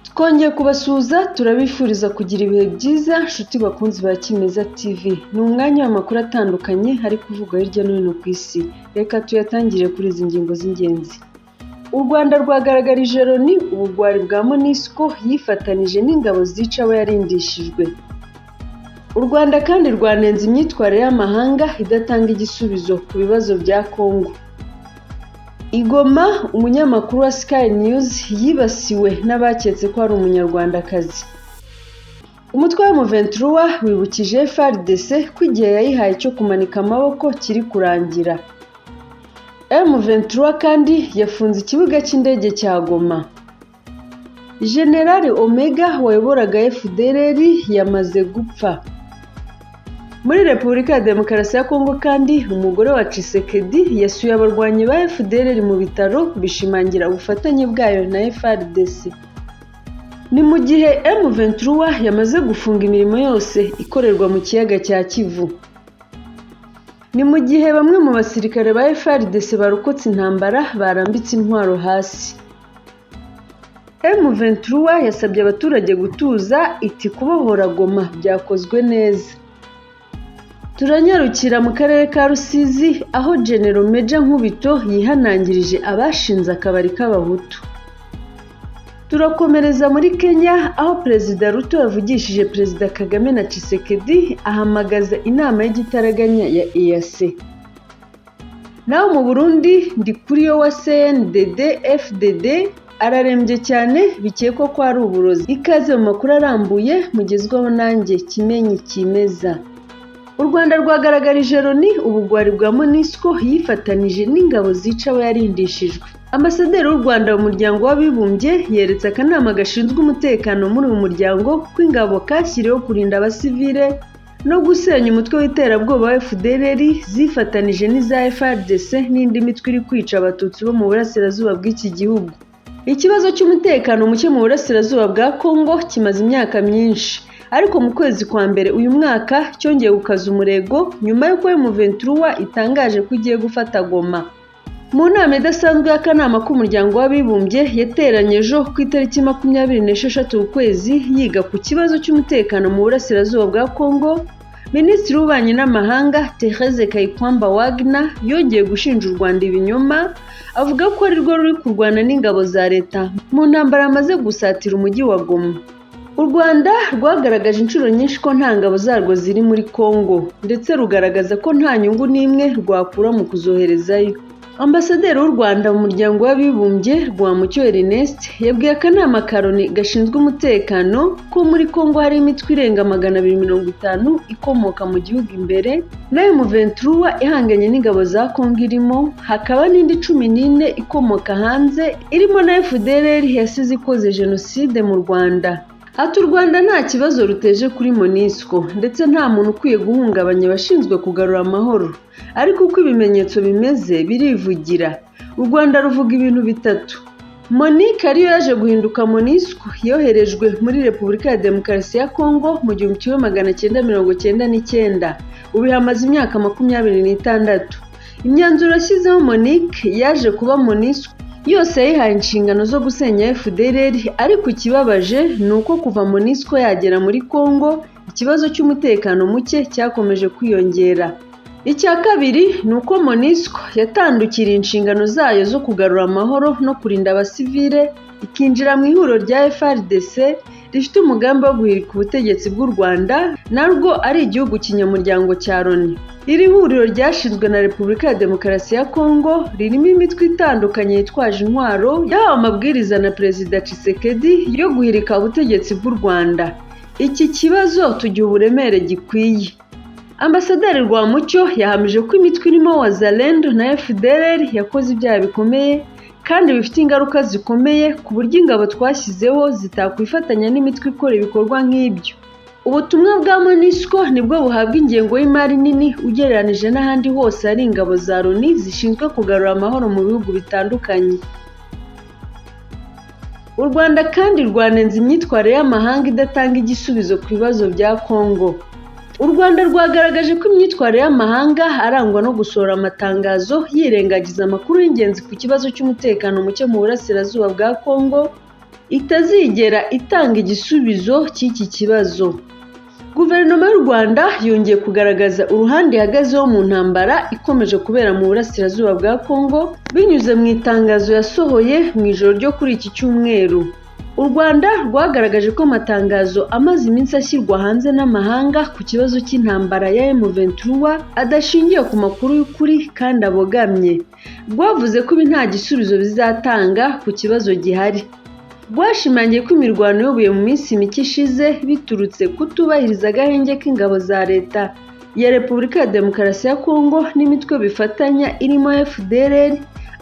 Twongeye kubasuhuza, turabifuriza kugira ibihe byiza nshuti bakunzi ba Kimeza TV. Ni umwanya w'amakuru atandukanye ari kuvugwa hirya no hino ku isi. Reka tuyatangire kuri izi ngingo z'ingenzi. U Rwanda rwagaragarije Loni ubugwari bwa MONUSCO yifatanije n'ingabo zica abo yarindishijwe. U Rwanda kandi rwanenze imyitwarire y'amahanga idatanga igisubizo ku bibazo bya Congo. I Goma, umunyamakuru wa Sky News yibasiwe n'abaketse ko ari umunyarwandakazi. Umutwe wa M23 wibukije FARDC ko igihe yayihaye cyo kumanika amaboko kiri kurangira. M23 kandi yafunze ikibuga cy'indege cya Goma. General Omega wayoboraga FDLR yamaze gupfa. Muri Repubulika ya Demokarasi ya Kongo kandi, umugore wa Tshisekedi yasuye abarwanyi ba FDLR mu bitaro, bishimangira ubufatanye bwayo na FARDC. Ni mu gihe M23 yamaze gufunga imirimo yose ikorerwa mu kiyaga cya Kivu. Ni mu gihe bamwe mu basirikare ba FARDC barokotse intambara barambitse intwaro hasi. M23 yasabye abaturage gutuza, iti kubohora Goma byakozwe neza. Turanyarukira mu karere ka Rusizi, aho General Major Nkubito yihanangirije abashinze akabari k'Abahutu. Turakomereza muri Kenya, aho Perezida Ruto yavugishije Perezida Kagame na Tshisekedi, ahamagaza inama y'igitaraganya ya EAC. Naho mu Burundi, Ndikuriyo wa CNDD FDD ararembye cyane, bikekwa ko ari uburozi. Ikaze mu makuru arambuye mugezwaho nanjye Kimenyi Kimeza. U Rwanda rwagaragarije Loni ubugwari bwa MONUSCO yifatanije n'ingabo zica abo yarindishijwe. Ambasaderi w'u Rwanda mu Muryango w'Abibumbye yeretse akanama gashinzwe umutekano muri uyu muryango ko ingabo kashyiriweho kurinda abasivile no gusenya umutwe w'iterabwoba wa FDLR zifatanije n'iza FARDC n'indi mitwe iri kwica Abatutsi bo mu burasirazuba bw'iki gihugu. Ikibazo cy'umutekano muke mu burasirazuba bwa Congo kimaze imyaka myinshi, ariko mu kwezi kwa mbere uyu mwaka cyongeye gukaza umurego nyuma y'uko M23 itangaje ko igiye gufata Goma. Mu nama idasanzwe y'akanama k'Umuryango w'Abibumbye yateranye ejo ku itariki 26 ukwezi yiga ku kibazo cy'umutekano mu burasirazuba bwa Congo, Minisitiri w'Ububanyi n'Amahanga Therese Kayikwamba Wagner yongeye gushinja u Rwanda ibinyoma, avuga ko ari rwo ruri kurwana n'ingabo za leta mu ntambara yamaze gusatira umujyi wa Goma. U Rwanda rwagaragaje inshuro nyinshi ko nta ngabo zarwo ziri muri Congo, ndetse rugaragaza ko nta nyungu n'imwe rwakura mu kuzoherezayo. Ambasaderi w'u Rwanda mu Muryango w'Abibumbye, Rwamucyo Ernest, yabwiye akanama ka Loni gashinzwe umutekano ko muri Congo hari imitwe irenga 250 ikomoka mu gihugu imbere, na M23 ihanganye n'ingabo za Congo irimo, hakaba n'indi 14 ikomoka hanze irimo na FDLR yasize ikoze jenoside mu Rwanda. Ati u Rwanda nta kibazo ruteje kuri MONUSCO, ndetse nta muntu ukwiye guhungabanya abashinzwe kugarura amahoro, ariko uko ibimenyetso bimeze birivugira. U Rwanda ruvuga ibintu bitatu. MONUC, ariyo yaje guhinduka MONUSCO, yoherejwe muri Repubulika ya Demokarasi ya Congo mu 1999, ubu ihamaze imyaka 26. Imyanzuro yashyizeho MONUC yaje kuba MONUSCO yose yayihaye inshingano zo gusenya FDLR, ariko ikibabaje ni uko kuva MONUSCO yagera muri Congo ikibazo cy'umutekano muke cyakomeje kwiyongera. Icya kabiri ni uko MONUSCO yatandukiriye inshingano zayo zo kugarura amahoro no kurinda abasivile, ikinjira mu ihuriro rya FARDC rifite umugambi wo guhirika ubutegetsi bw'u Rwanda, narwo ari igihugu kinyamuryango cya Loni. Iri huriro ryashinzwe na Repubulika ya Demokarasi ya Congo ririmo imitwe itandukanye yitwaje intwaro yahawe amabwiriza na Perezida Tshisekedi yo guhirika ubutegetsi bw'u Rwanda. Iki kibazo tugiha uburemere gikwiye. Ambasaderi Rwamucyo yahamije ko imitwe irimo Wazalendo na FDLR yakoze ibyaha bikomeye kandi bifite ingaruka zikomeye, ku buryo ingabo twashyizeho zitakwifatanya n'imitwe ikora ibikorwa nk'ibyo. Ubutumwa bwa MONUSCO nibwo buhabwa ingengo y'imari nini ugereranije n'ahandi hose hari ingabo za Loni zishinzwe kugarura amahoro mu bihugu bitandukanye. U Rwanda kandi rwanenze imyitwarire y'amahanga idatanga igisubizo ku bibazo bya Congo. U Rwanda rwagaragaje ko imyitwarire y'amahanga arangwa no gusohora amatangazo yirengagiza amakuru y'ingenzi ku kibazo cy'umutekano muke mu burasirazuba bwa Congo. itazigera itanga igisubizo cy'iki kibazo. Guverinoma y'u Rwanda yongeye kugaragaza uruhande ihagazeho mu ntambara ikomeje kubera mu burasirazuba bwa Congo binyuze mu itangazo yasohoye mu ijoro ryo kuri iki cyumweru. U Rwanda rwagaragaje ko amatangazo amaze iminsi ashyirwa hanze n'amahanga ku kibazo cy'intambara ya M23 adashingiye ku makuru y'ukuri kandi abogamye. Rwavuze ko ibi nta gisubizo bizatanga ku kibazo gihari. Rwashimangiye ko imirwano yubuye mu minsi mike ishize biturutse kutubahiriza agahenge k'ingabo za Leta ya Repubulika ya Demokarasi ya Kongo n'imitwe bifatanya irimo FDLR,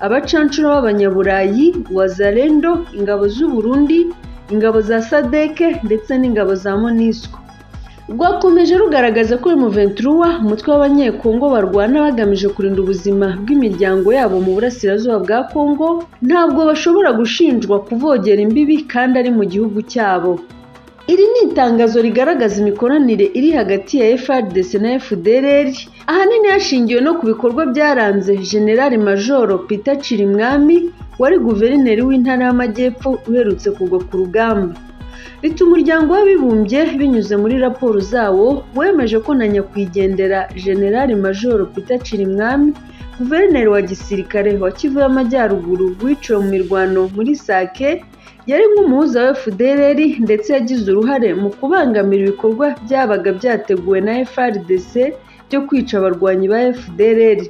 abacancuro b'Abanyaburayi, Wazalendo, ingabo z'u Burundi, ingabo za SADC ndetse n'ingabo za MONUSCO. Rwakomeje rugaragaza ko M23, umutwe w'Abanyekongo barwana bagamije kurinda ubuzima bw'imiryango yabo mu burasirazuba bwa Kongo, ntabwo bashobora gushinjwa kuvogera imbibi kandi ari mu gihugu cyabo. Iri ni itangazo rigaragaza imikoranire iri hagati ya FARDC na FDLR, ahanini hashingiwe no ku bikorwa byaranze General Major Peter Chirimwami wari guverineri w'Intara y'Amajyepfo uherutse kugwa ku rugamba. Rita Umuryango w'Abibumbye binyuze muri raporo zawo wemeje ko na nyakwigendera General Major Peter Chirimwami, guverineri wa gisirikare wa Kivu y'Amajyaruguru wiciwe mu mirwano muri Sake, yari nk'umuhuza wa FDLR ndetse yagize uruhare mu kubangamira ibikorwa byabaga byateguwe na FARDC byo kwica abarwanyi ba FDLR.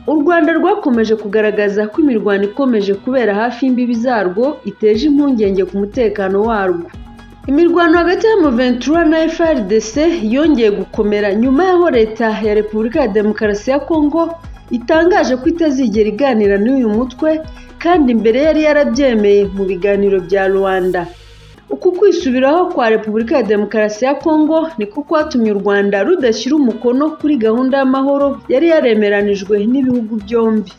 U Rwanda rwakomeje kugaragaza ko imirwano ikomeje kubera hafi y'imbibi zarwo iteje impungenge ku mutekano warwo. Imirwano hagati ya M23 na FARDC yongeye gukomera nyuma y'aho Leta ya Repubulika ya Demokarasi ya Kongo itangaje ko itazigera iganira n'uyu mutwe kandi mbere yari yarabyemeye mu biganiro bya Rwanda. Uku kwisubiraho kwa Repubulika ya Demokarasi ya Kongo niko kwatumye u Rwanda rudashyira umukono kuri gahunda y'amahoro yari yaremeranijwe n'ibihugu byombi.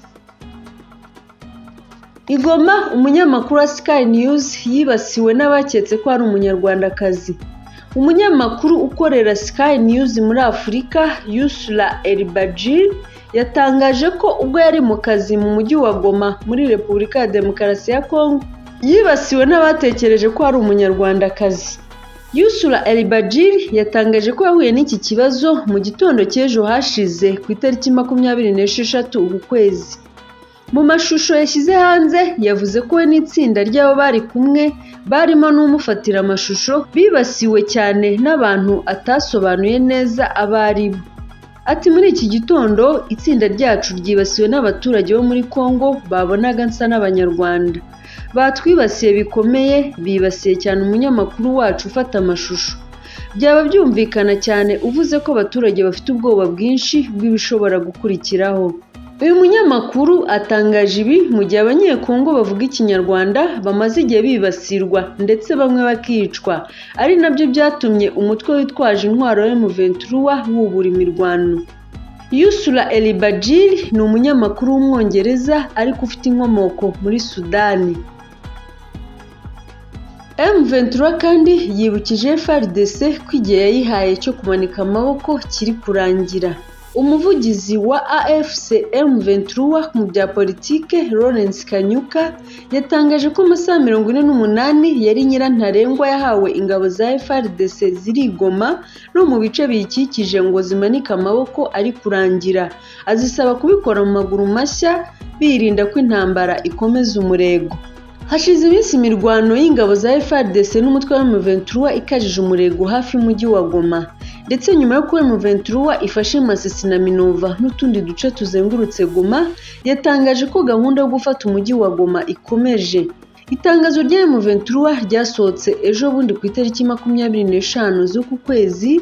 I Goma, umunyamakuru wa Sky News yibasiwe n'abaketse ko ari umunyarwandakazi. Umunyamakuru ukorera Sky News muri Afurika, Yusra Elbagir, yatangaje ko ubwo yari mu kazi mu mujyi wa Goma muri Repubulika ya Demokarasi ya Kongo, yibasiwe n'abatekereje ko ari umunyarwandakazi. Yusra Elbagir yatangaje ko yahuye n'iki kibazo mu gitondo cy'ejo hashize ku itariki 26 uku kwezi. Mu mashusho yashyize hanze yavuze ko we n'itsinda ry'abo bari kumwe barimo n'umufatira amashusho bibasiwe cyane n'abantu atasobanuye neza abo ari bo. Ati muri iki gitondo itsinda ryacu ryibasiwe n'abaturage bo muri Kongo babonaga nsa n'Abanyarwanda. Batwibasiye bikomeye, bibasiye cyane umunyamakuru wacu ufata amashusho. Byaba byumvikana cyane uvuze ko abaturage bafite ubwoba bwinshi bw'ibishobora gukurikiraho. Uyu munyamakuru atangaje ibi mu gihe Abanyekongo bavuga Ikinyarwanda bamaze igihe bibasirwa ndetse bamwe bakicwa, ari nabyo byatumye umutwe witwaje intwaro M23 wubura imirwano. Yusra Elbagir ni umunyamakuru w'Umwongereza ariko ufite inkomoko muri Sudani. M23 kandi yibukije FARDC ko igihe yayihaye cyo kumanika amaboko kiri kurangira. Umuvugizi wa AFC M23 mu bya politike Lawrence Kanyuka yatangaje ko amasaha 48 yari nyirantarengwa yahawe ingabo za FARDC ziri i Goma no mu bice biyikikije ngo zimanike amaboko ari kurangira, azisaba kubikora mu maguru mashya birinda ko intambara ikomeza umurego. Hashize iminsi imirwano y'ingabo za FARDC n'umutwe wa M23 ikajije umurego hafi y'umujyi wa Goma, ndetse nyuma y'uko M23 ifashe Masisi na Minova n'utundi duce tuzengurutse Goma, yatangaje ko gahunda yo gufata umujyi wa Goma ikomeje. Itangazo rya M23 ryasohotse ejo bundi ku itariki 25 z'uku kwezi,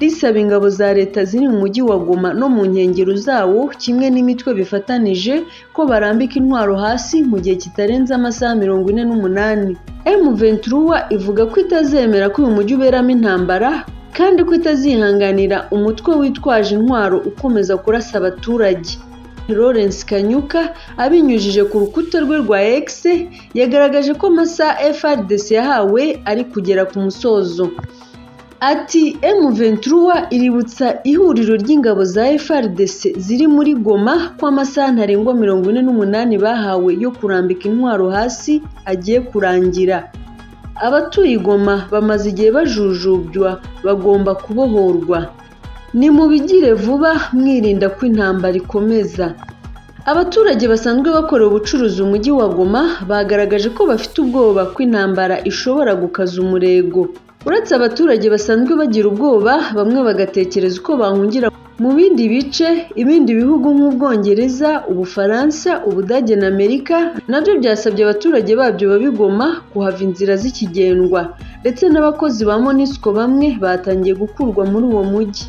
risaba ingabo za leta ziri mu mujyi wa Goma no mu nkengero zawo kimwe n'imitwe bifatanije ko barambika intwaro hasi mu gihe kitarenze amasaha 48. M23 ivuga ko itazemera ko uyu mujyi uberamo intambara kandi ko itazihanganira umutwe witwaje intwaro ukomeza kurasa abaturage. Lawrence Kanyuka abinyujije ku rukuta rwe rwa X yagaragaje ko amasaha FARDC yahawe ari kugera ku musozo. Ati M23 iributsa ihuriro ry'ingabo za FARDC ziri muri Goma ko amasaha ntarengwa 48 bahawe yo kurambika intwaro hasi agiye kurangira. Abatuye i Goma bamaze igihe bajujubywa, bagomba kubohorwa. Nimubigire vuba mwirinda ko intambara ikomeza. Abaturage basanzwe bakorera ubucuruzi mu mujyi wa Goma bagaragaje ko bafite ubwoba ko intambara ishobora gukaza umurego. Uretse abaturage basanzwe bagira ubwoba, bamwe bagatekereza uko bahungira mu bindi bice, ibindi bihugu nk'Ubwongereza, Ubufaransa, Ubudage na Amerika nabyo byasabye abaturage babyo baba i Goma kuhava inzira zikigendwa, ndetse n'abakozi ba MONUSCO bamwe batangiye gukurwa muri uwo mujyi.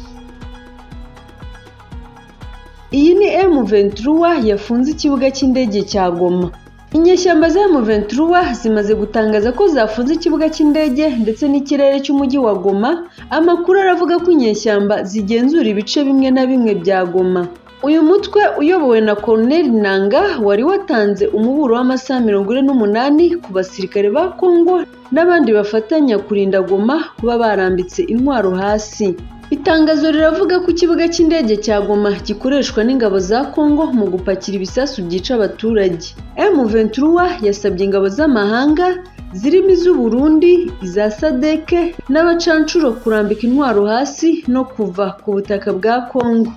Iyi ni M23 yafunze ikibuga cy'indege cya Goma. Inyeshyamba za M23 zimaze gutangaza ko zafunze ikibuga cy'indege ndetse n'ikirere cy'umujyi wa Goma. Amakuru aravuga ko inyeshyamba zigenzura ibice bimwe na bimwe bya Goma. Uyu mutwe uyobowe na Colonel Nanga wari watanze umuburo w'amasaha 48 ku basirikare ba Congo n'abandi bafatanya kurinda Goma kuba barambitse intwaro hasi. Itangazo riravuga ko ikibuga cy'indege cya Goma gikoreshwa n'ingabo za Congo mu gupakira ibisasu byica abaturage. M23 yasabye ingabo z'amahanga zirimo iz'u Burundi, iza SADC n'abacancuro kurambika intwaro hasi no kuva ku butaka bwa Congo.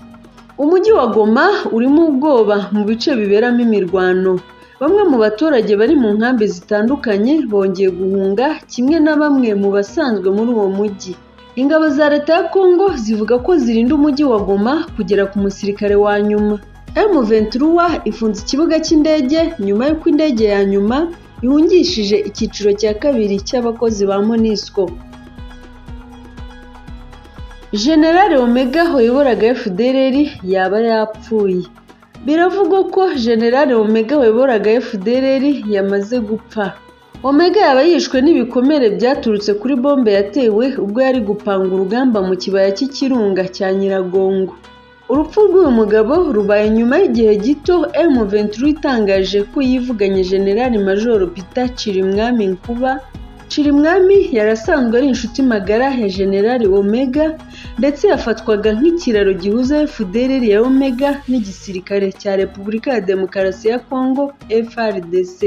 Umujyi wa Goma urimo ubwoba mu bice biberamo imirwano. Bamwe mu baturage bari mu nkambi zitandukanye bongeye guhunga kimwe na bamwe mu basanzwe muri uwo mujyi. Ingabo za leta ya Congo zivuga ko zirinda umujyi wa Goma kugera ku musirikare wa nyuma. M23 ifunze ikibuga cy'indege nyuma y'uko indege ya nyuma ihungishije icyiciro cya kabiri cy'abakozi ba MONUSCO. General Omega wayoboraga FDLR yaba yapfuye. Biravugwa ko General Omega wayoboraga FDLR yamaze gupfa. Omega yaba yishwe n'ibikomere byaturutse kuri bombe yatewe ubwo yari gupanga urugamba mu kibaya cy'ikirunga cya Nyiragongo. Urupfu rw'uyu mugabo rubaye nyuma y'igihe gito M23 itangaje ko yivuganye General Major Peter Cirimwami Nkuba. Cirimwami yari asanzwe ari inshuti magara ya General Omega ndetse yafatwaga nk'ikiraro gihuza FDLR ya Omega n'igisirikare cya Repubulika ya Demokarasi ya Congo FARDC.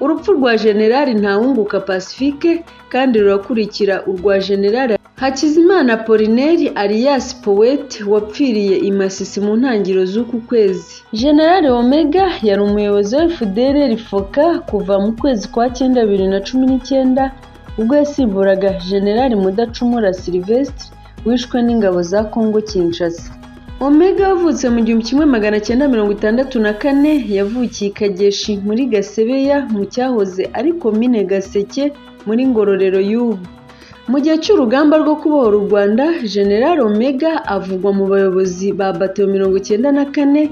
Urupfu rwa General Ntawunguka Pacifique kandi rurakurikira urwa General Hakizimana Apollinaire alias Poet wapfiriye i Masisi mu ntangiriro z'uku kwezi. General Omega yari umuyobozi wa FDLR FOCA kuva mu kwezi kwa cyenda 2019 ubwo yasimburaga General Mudacumura Sylvestre wishwe n'ingabo za Congo Kinshasa. Omega wavutse mu 1964 yavukiye i Kageshi muri Gasebeya mu cyahoze ari Komine Gaseke muri Ngororero y'ubu. Mu gihe cy'urugamba rwo kubohora u Rwanda, General Omega avugwa mu bayobozi ba Bato 94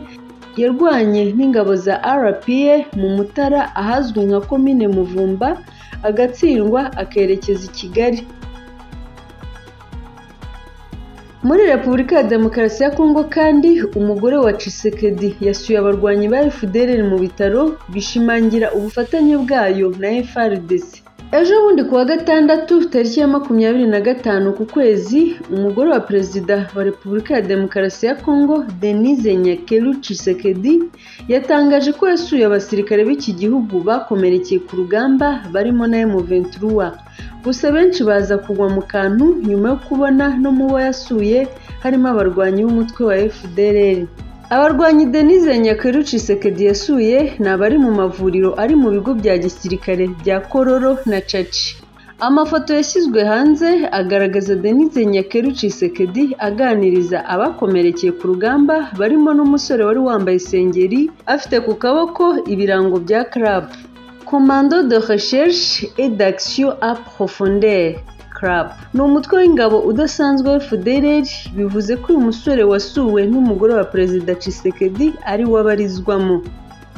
yarwanye n'ingabo za RPA mu Mutara ahazwi nka Komine Muvumba, agatsindwa akerekeza i Kigali. Muri Repubulika ya Demokarasi ya Kongo kandi, umugore wa Tshisekedi yasuye abarwanyi ba FDLR mu bitaro, bishimangira ubufatanye bwayo na FARDC. Ejo bundi kuwa gatandatu tariki ya 25 ku kwezi, umugore wa Perezida wa Repubulika ya Demokarasi ya Kongo Denise Nyakeru Tshisekedi yatangaje ko yasuye abasirikare b'iki gihugu bakomerekeye ku rugamba barimo na M23. Gusa benshi baza kugwa mu kantu nyuma yo kubona no mu bo yasuye harimo abarwanyi b'umutwe wa FDLR. Abarwanyi Denise Nyakeru Tshisekedi yasuye ni abari mu mavuriro ari mu bigo bya gisirikare bya Kororo na Caci. Amafoto yashyizwe hanze agaragaza Denise Nyakeru Tshisekedi aganiriza abakomerekeye ku rugamba barimo n'umusore wari wambaye isengeri afite ku kaboko ibirango bya CRAP, Commando de Recherche et d'Action à Profondeur. CRAP ni umutwe w'ingabo udasanzwe wa FDLR, bivuze ko uyu musore wasuwe n'umugore wa Perezida Tshisekedi ari we abarizwamo.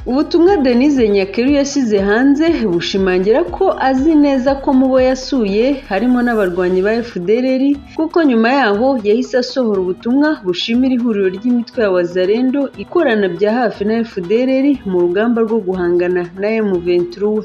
Ubutumwa Denise Nyakeru yashyize hanze bushimangira ko azi neza ko mu bo yasuye harimo n'abarwanyi ba FDLR, kuko nyuma yaho yahise asohora ubutumwa bushimira ihuriro ry'imitwe ya Wazalendo ikorana bya hafi na FDLR mu rugamba rwo guhangana na M23.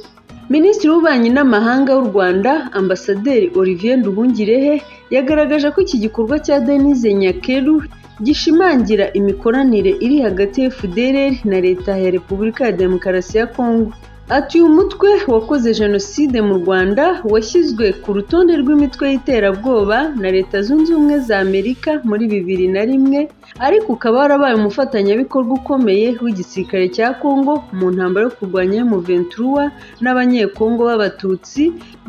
Minisitiri w'Ububanyi n'Amahanga w'u Rwanda, Ambasaderi Olivier Nduhungirehe, yagaragaje ko iki gikorwa cya Denise Nyakeru gishimangira imikoranire iri hagati ya FDLR na Leta ya Repubulika ya Demokarasi ya Kongo. Ati uyu mutwe wakoze Jenoside mu Rwanda washyizwe ku rutonde rw'imitwe y'iterabwoba na Leta Zunze Ubumwe za Amerika muri 2001, ariko ukaba warabaye umufatanyabikorwa ukomeye w'igisirikare cya Congo mu ntambara yo kurwanya M23 n'Abanyekongo b'Abatutsi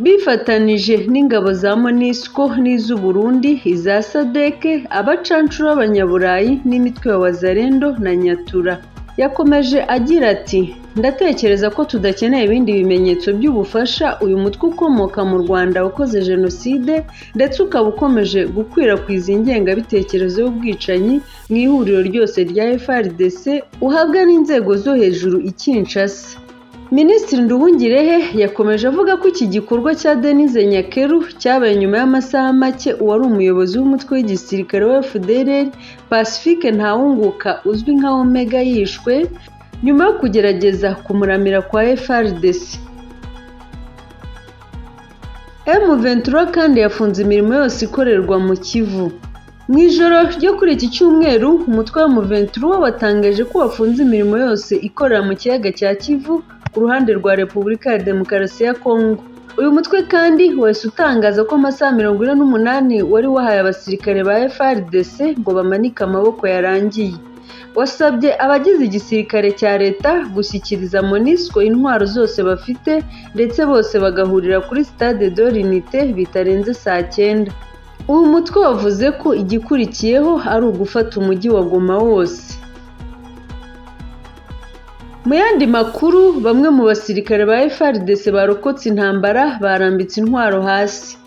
bifatanije n'ingabo za MONUSCO n'iz'u Burundi, iza SADC, abacancuro b'Abanyaburayi n'imitwe ya Wazalendo na Nyatura. Yakomeje agira ati ndatekereza ko tudakeneye ibindi bimenyetso by'ubufasha uyu mutwe ukomoka mu Rwanda wakoze Jenoside ndetse ukaba ukomeje gukwirakwiza ingengabitekerezo y'ubwicanyi mu ihuriro ryose rya FARDC uhabwa n'inzego zo hejuru i Kinshasa. Minisitiri Nduhungirehe yakomeje avuga ko iki gikorwa cya Denise Nyakeru cyabaye nyuma y'amasaha make uwari umuyobozi w'umutwe w'igisirikare wa FDLR Pacifique Ntawunguka uzwi nka Omega yishwe nyuma yo kugerageza kumuramira kwa FARDC. M23 kandi yafunze imirimo yose ikorerwa mu Kivu. Mu ijoro ryo kuri iki cyumweru, umutwe wa M23 watangaje ko wafunze imirimo yose ikorera mu kiyaga cya Kivu ku ruhande rwa Repubulika ya Demokarasi ya Kongo. Uyu mutwe kandi wahise utangaza ko amasaha 48 wari wahaye abasirikare ba FARDC ngo bamanike amaboko yarangiye. Wasabye abagize igisirikare cya leta gushyikiriza MONUSCO intwaro zose bafite ndetse bose bagahurira kuri Stade de l'Unité bitarenze saa 9. Uyu mutwe wavuze ko igikurikiyeho ari ugufata umujyi wa Goma wose. Mu yandi makuru, bamwe mu basirikare ba FARDC barokotse intambara barambitse intwaro hasi.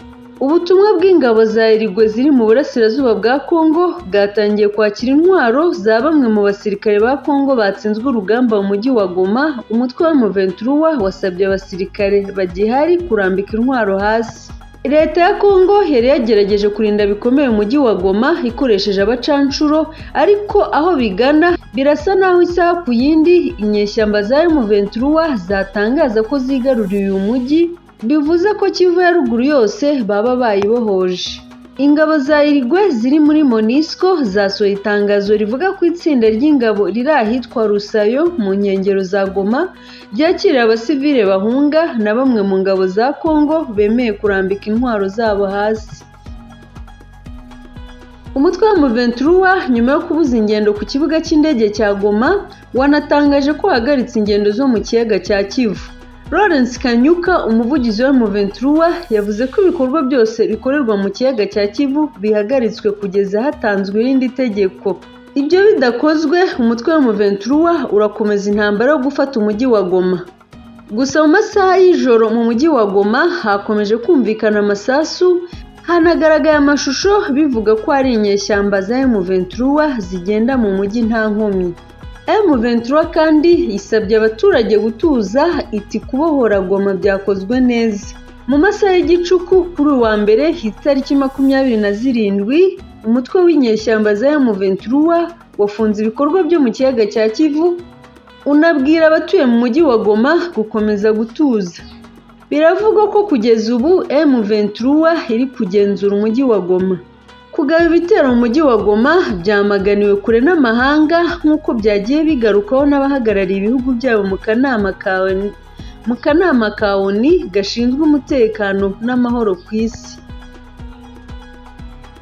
Ubutumwa bw'ingabo za Irigwe ziri mu burasirazuba bwa Congo bwatangiye kwakira intwaro za bamwe mu basirikare ba Congo batsinzwe urugamba mu mujyi wa Goma. Umutwe wa M23 wasabye abasirikare bagihari kurambika intwaro hasi. Leta ya Congo yari yagerageje kurinda bikomeye umujyi wa Goma ikoresheje abacancuro, ariko aho bigana birasa naho isaha ku yindi inyeshyamba za M23 zatangaza ko zigaruriye uyu mujyi, bivuze ko Kivu ya ruguru yose baba bayibohoje. Ingabo za Irigwe ziri muri MONUSCO zasohoye itangazo rivuga ko itsinda ry'ingabo riri ahitwa Rusayo mu nkengero za Goma ryakiriye abasivile bahunga na bamwe mu ngabo za Congo bemeye kurambika intwaro zabo hasi. Umutwe wa M23 nyuma yo kubuza ingendo ku kibuga cy'indege cya Goma wanatangaje ko wahagaritse ingendo zo mu kiyaga cya Kivu. Lawrence Kanyuka, umuvugizi wa M23, yavuze ko ibikorwa byose bikorerwa mu kiyaga cya Kivu bihagaritswe kugeza hatanzwe irindi tegeko. Ibyo bidakozwe, umutwe wa M23 urakomeza intambara yo gufata umujyi wa Goma. Gusa mu masaha y'ijoro mu mujyi wa Goma hakomeje kumvikana amasasu, hanagaragaye amashusho bivuga ko ari inyeshyamba za M23 zigenda mu mujyi nta nkomyi. M23 kandi isabye abaturage gutuza, iti kubohora Goma byakozwe neza. Mu masaha y'igicuku kuri uwa mbere itariki 27, umutwe w'inyeshyamba za M23 wafunze ibikorwa byo mu kiyaga cya Kivu, unabwira abatuye mu mujyi wa Goma gukomeza gutuza. Biravugwa ko kugeza ubu M23 iri kugenzura umujyi wa Goma. Kugaba ibitero mu mujyi wa Goma byamaganiwe kure n'amahanga nk'uko byagiye bigarukaho n'abahagarariye ibihugu byabo mu kanama ka ONU gashinzwe umutekano n'amahoro ku isi.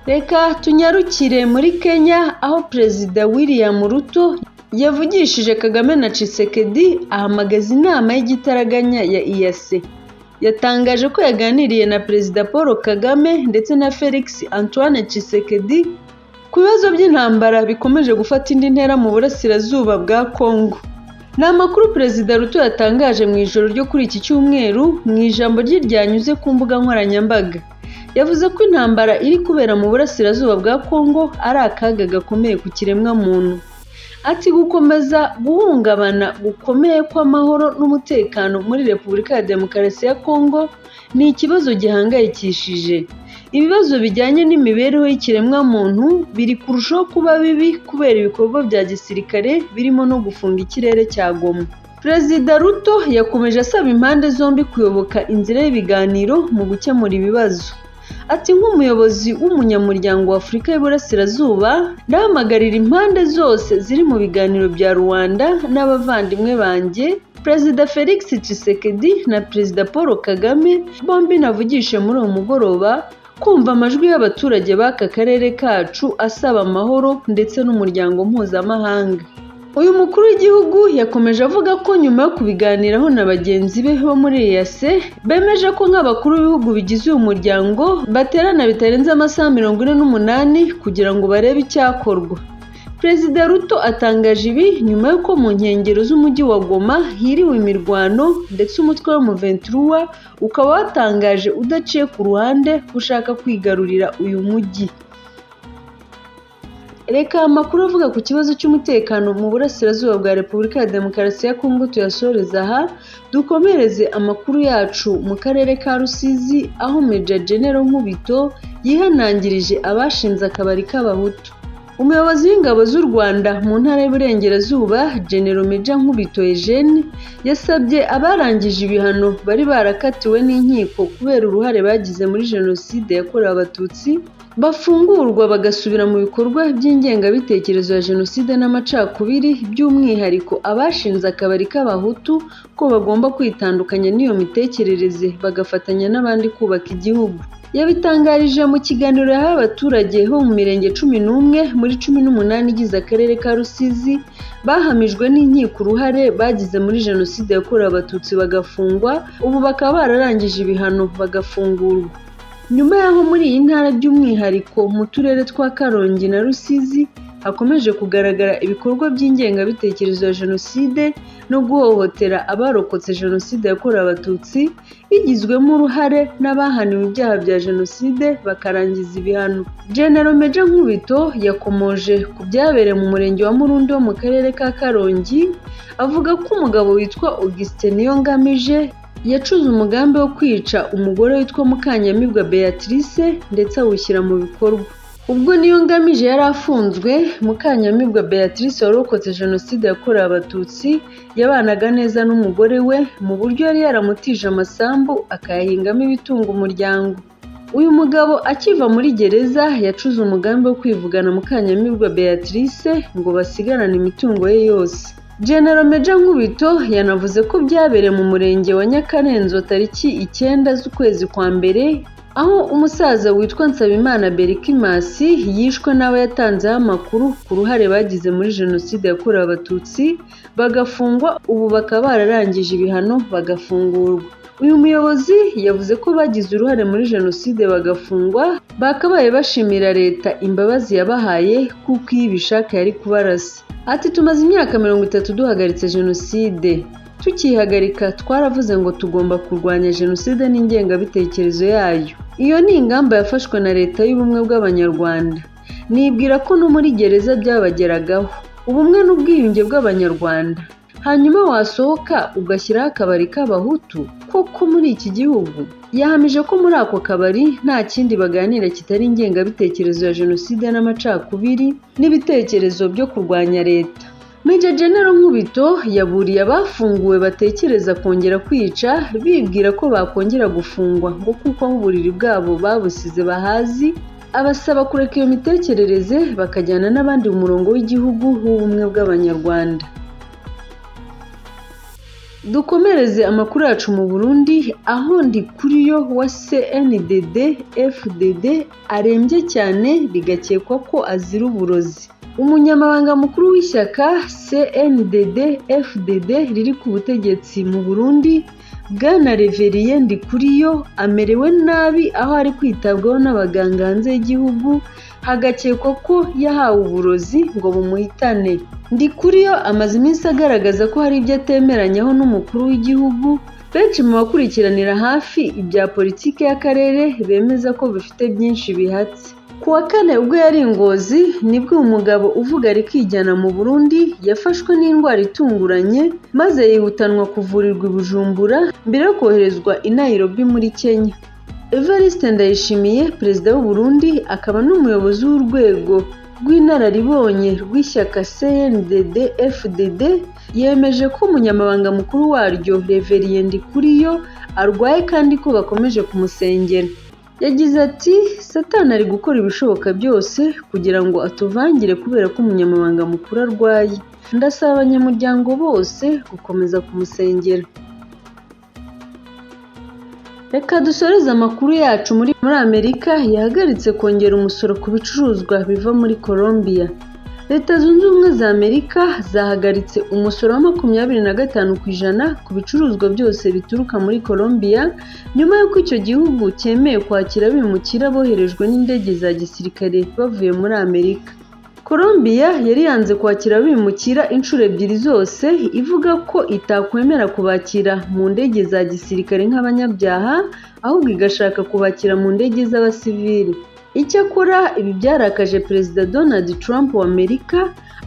Reka tunyarukire muri Kenya aho Perezida William Ruto yavugishije Kagame na Tshisekedi ahamagaza inama y'igitaraganya ya EAC. Yatangaje ko yaganiriye na Perezida Paul Kagame ndetse na Felix Antoine Tshisekedi ku bibazo by'intambara bikomeje gufata indi ntera mu burasirazuba bwa Congo. Ni amakuru Perezida Ruto yatangaje mu ijoro ryo kuri iki cyumweru mu ijambo rye ryanyuze ku mbuga nkoranyambaga. Yavuze ko intambara iri kubera mu burasirazuba bwa Congo ari akaga gakomeye ku kiremwamuntu. Ati gukomeza guhungabana gukomeye kw'amahoro n'umutekano muri Repubulika ya Demokarasi ya Congo ni ikibazo gihangayikishije. Ibibazo bijyanye n'imibereho y'ikiremwamuntu biri kurushaho kuba bibi kubera ibikorwa bya gisirikare birimo no gufunga ikirere cya Goma. Perezida Ruto yakomeje asaba impande zombi kuyoboka inzira y'ibiganiro mu gukemura ibibazo. Ati nk'umuyobozi w'umunyamuryango wa Afurika y'Iburasirazuba, ndahamagarira impande zose ziri mu biganiro bya Rwanda n'abavandimwe banjye Perezida Felix Tshisekedi na Perezida Paul Kagame bombi navugishije muri uwo mugoroba, kumva amajwi y'abaturage b'aka karere kacu asaba amahoro ndetse n'umuryango mpuzamahanga. Uyu mukuru w'igihugu yakomeje avuga ko nyuma yo kubiganiraho na bagenzi be bo muri EAC, bemeje ko nk'abakuru b'ibihugu bigize uyu muryango baterana bitarenze amasaha 48 kugira ngo barebe icyakorwa. Perezida Ruto atangaje ibi nyuma y'uko mu nkengero z'umujyi wa Goma hiriwe imirwano ndetse umutwe wa M23 ukaba watangaje udaciye ku ruhande ko ushaka kwigarurira uyu mujyi. Reka amakuru avuga ku kibazo cy'umutekano mu burasirazuba bwa Repubulika ya Demokarasi ya Kongo tuyasoreze aha, dukomereze amakuru yacu mu karere ka Rusizi aho Major General Nkubito yihanangirije abashinze akabari k'Abahutu. Umuyobozi w'ingabo z'u Rwanda mu ntara y'Iburengerazuba, General Major Nkubito Eugene, yasabye abarangije ibihano bari barakatiwe n'inkiko kubera uruhare bagize muri Jenoside yakorewe Abatutsi, bafungurwa bagasubira mu bikorwa by'ingengabitekerezo ya Jenoside n'amacakubiri, by'umwihariko abashinze akabari k'Abahutu ko bagomba kwitandukanya n'iyo mitekerereze bagafatanya n'abandi kubaka igihugu. Yabitangarije mu kiganiro yahaye abaturage bo mu mirenge 11 muri 18 igize akarere ka Rusizi, bahamijwe n'inkiko uruhare bagize muri Jenoside yakorewe Abatutsi bagafungwa, ubu bakaba bararangije ibihano bagafungurwa. Nyuma y'aho muri iyi ntara by'umwihariko mu turere twa Karongi na Rusizi hakomeje kugaragara ibikorwa by'ingengabitekerezo ya Jenoside no guhohotera abarokotse Jenoside yakorewe Abatutsi, bigizwemo uruhare n'abahaniwe ibyaha bya Jenoside bakarangiza ibihano. General Major Nkubito yakomoje ku byabereye mu murenge wa Murundi wo mu karere ka Karongi, avuga ko umugabo witwa Augustin Niyongamije yacuze umugambi wo kwica umugore witwa Mukanyamibwa Beatrice ndetse awushyira mu bikorwa. Ubwo Niyongamije yari afunzwe, Mukanyamibwa Beatrice warokotse Jenoside yakorewe Abatutsi yabanaga neza n'umugore we mu buryo yari yaramutije amasambu akayahingamo ibitunga umuryango. Uyu mugabo akiva muri gereza yacuze umugambi wo kwivugana Mukanyamibwa Beatrice ngo basigarane imitungo ye yose. General Major Nkubito yanavuze ko byabereye mu murenge wa Nyakarenzo tariki 9 z'ukwezi kwa mbere, aho umusaza witwa Nsabimana Berikimasi yishwe n'abo yatanzeho amakuru ku ruhare bagize muri Jenoside yakorewe Abatutsi, bagafungwa, ubu bakaba bararangije ibihano bagafungurwa. Uyu muyobozi yavuze ko bagize uruhare muri Jenoside bagafungwa, bakabaye bashimira Leta imbabazi yabahaye kuko iyo ibishaka yari kubarasa. Ati tumaze imyaka 30 duhagaritse Jenoside. Tukiyihagarika twaravuze ngo tugomba kurwanya Jenoside n'ingengabitekerezo yayo. Iyo ni ingamba yafashwe na Leta y'Ubumwe bw'Abanyarwanda. Nibwira ko no muri gereza byabageragaho. Ubumwe n'ubwiyunge bw'Abanyarwanda. Hanyuma wasohoka ugashyiraho akabari k'Abahutu koko muri iki gihugu. Yahamije ko muri ako kabari nta kindi baganira kitari ingengabitekerezo ya Jenoside n'amacakubiri n'ibitekerezo byo kurwanya Leta. Major General Nkubito yaburiye abafunguwe batekereza kongera kwica bibwira ko bakongera gufungwa ngo kuko aho uburiri bwabo babusize bahazi, abasaba kureka iyo mitekerereze bakajyana n'abandi mu murongo w'igihugu w'ubumwe bw'Abanyarwanda. Dukomereze amakuru yacu mu Burundi aho Ndikuriyo wa CNDD FDD arembye cyane bigakekwa ko azira uburozi. Umunyamabanga mukuru w'ishyaka CNDD FDD riri ku butegetsi mu Burundi, Bwana Reverien Ndikuriyo amerewe nabi aho ari kwitabwaho n'abaganga hanze y'igihugu, hagakekwa ko yahawe uburozi ngo bumuhitane. Ndikuriyo amaze iminsi agaragaza ko hari ibyo atemeranyaho n'umukuru w'igihugu, benshi mu bakurikiranira hafi ibya politiki y'akarere bemeza ko bifite byinshi bihatse. Ku wa kane ubwo yari i Ngozi nibwo uyu mugabo uvuga rikijyana mu Burundi yafashwe n'indwara itunguranye maze yihutanwa kuvurirwa i Bujumbura mbere yo koherezwa i Nairobi muri Kenya. Evariste Ndayishimiye, perezida w'u Burundi akaba n'umuyobozi w'urwego rw'inararibonye rw'ishyaka CNDD FDD, yemeje ko umunyamabanga mukuru waryo Reverien Ndikuriyo arwaye kandi ko bakomeje kumusengera. Yagize ati "Satani ari gukora ibishoboka byose kugira ngo atuvangire kubera ko umunyamabanga mukuru arwaye. Ndasaba abanyamuryango bose gukomeza kumusengera." Reka dusoreze amakuru yacu muri Amerika yahagaritse kongera umusoro ku bicuruzwa biva muri Colombia. Leta Zunze Ubumwe za Amerika zahagaritse umusoro wa 25% ku bicuruzwa byose bituruka muri Colombia, nyuma y'uko icyo gihugu cyemeye kwakira abimukira boherejwe n'indege za gisirikare bavuye muri Amerika. Colombia yari yanze kwakira abimukira inshuro ebyiri zose, ivuga ko itakwemera kubakira mu ndege za gisirikare nk'abanyabyaha, ahubwo igashaka kubakira mu ndege z'abasivili. Icyakora ibi byarakaje Perezida Donald Trump wa Amerika,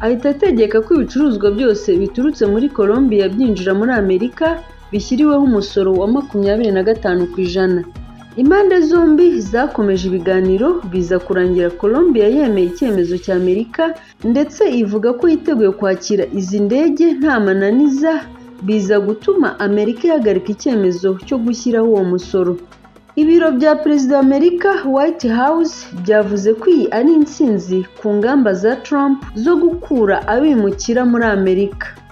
ahita ategeka ko ibicuruzwa byose biturutse muri Colombia byinjira muri Amerika bishyiriweho umusoro wa 25%. Impande zombi zakomeje ibiganiro biza kurangira Colombia yemeye icyemezo cya Amerika ndetse ivuga ko yiteguye kwakira izi ndege nta mananiza, biza gutuma Amerika ihagarika icyemezo cyo gushyiraho uwo musoro. Ibiro bya Perezida wa Amerika White House byavuze ko iyi ari intsinzi ku ngamba za Trump zo gukura abimukira muri Amerika.